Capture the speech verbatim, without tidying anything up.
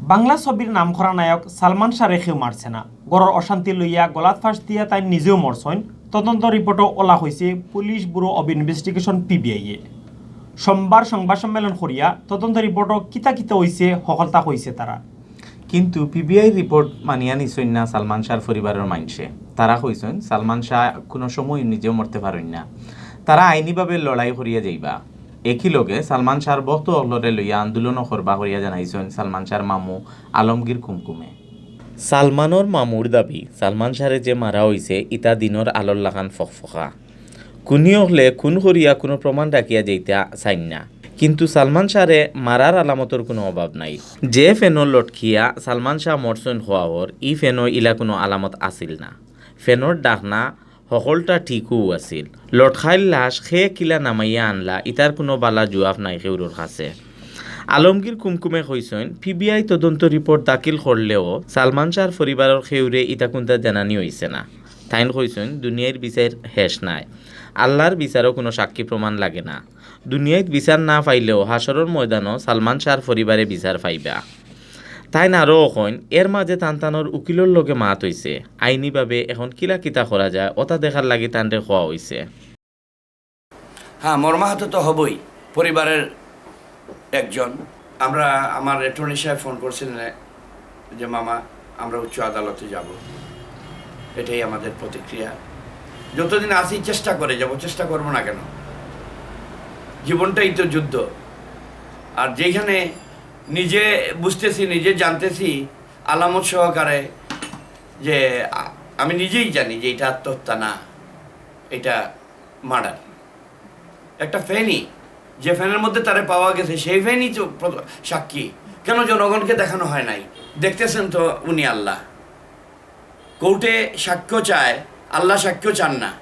বাংলা ছবির নামকরা নায়ক সালমান শাহরে কেউ মারছে না। ঘরর অশান্তি লইয়া গলাত ফাঁস দিয়া তাইন নিজেও মরছইন। তদন্ত রিপোর্টো অলা কইছে Police Bureau of Investigation, পিবিআইয়ে। সোমবার সংবাদ সম্মেলন করিয়া তদন্ত রিপোর্টো কিতা কিতা অইছে হকলতা কইছে তারা। কিন্তু পিবিআই রিপোর্ট মানিয়া নিছইন না সালমান শাহর পরিবারর মানষে। তারা কইছইন সালমান শাহ কুনু সময় নিজেও মরতে পারইন না, তারা আইনিভাবে লড়াই করিয়া যাইবা। একই লগে সালমান শাহর ভক্ত অকলরে লইয়া আন্দোলনও করবা করিয়া জানাইছইন সালমান শাহর মামু আলমগীর কুমকুমে। সালমানর মামুর দাবি, সালমান শাহরে যে মারা অইছে, ইতা দিনর আলোর লাখান ফকফকা। খুনি অকলে খুন করিয়া কুনু প্রমাণ রাখিয়া যাইতা চাইন না, কিন্তু সালমান শাহরে মারার আলামতর কুনু অভাব নাই। যে ফেনো লটকিয়া সালমান শাহ মরছইন কওয়া অর, ই ফেনো ইলা কুনু আলামত আছিল না। ফেনোর ঢাকনা হকলটা ঠিকউ আছিল। লটকাইল লাশ কে কিলা নামাইয়া আনলা, ইতার কুনু বালা জুয়াফ নাই কেউরর কাছে। আলমগীর কুমকুমে কইছইন, পিবিআই তদন্ত রিপোর্ট দাখিল করলেও সালমান শাহর পরিবারর কেউরে ইতা কুন্তা জানানি অইছে না। তাইন কইছইন, দুনিয়ার বিচার শেষ নাই, আল্লার বিচারও কুনু সাক্ষী প্রমাণ লাগে না। দুনিয়াত বিচার না পাইলেও হাশরর ময়দানো সালমান শাহর পরিবারে বিচার পাইবা। তাইন আরও কইন, এর মাঝে তান তানর উকিলর লগে মাত অইছে, আইনিভাবে এখন কিলা কিতা করা যায়, অতা দেখার লাগি তানরে কওয়া অইছে। হ্যাঁ, মর্মাহত তো হবই পরিবারের একজন। আমরা, আমার অ্যাটর্নি সাহেব ফোন করছিলেন যে, "মামা, আমরা উচ্চ আদালতে যাব, এটাই আমাদের প্রতিক্রিয়া। যতদিন আছি চেষ্টা করে যাব, চেষ্টা করব না কেন? জীবনটাই তো যুদ্ধ।" আর যেখানে নিজে বুঝতেছি, নিজে জানতেছি আলামত সহকারে যে আ-, আমি নিজেই জানি যে এটা আত্মহত্যা না, এটা মার্ডার। একটা ফেনি, যে ফেনের মধ্যে তারে পাওয়া গেছে, সেই ফেনি তো প্র-, সাক্ষী। কেন জনগণকে দেখানো হয় নাই? দেখতেছেন তো উনি আল্লাহ। কোর্টে সাক্ষ্য চায়, আল্লাহ সাক্ষ্য চান না।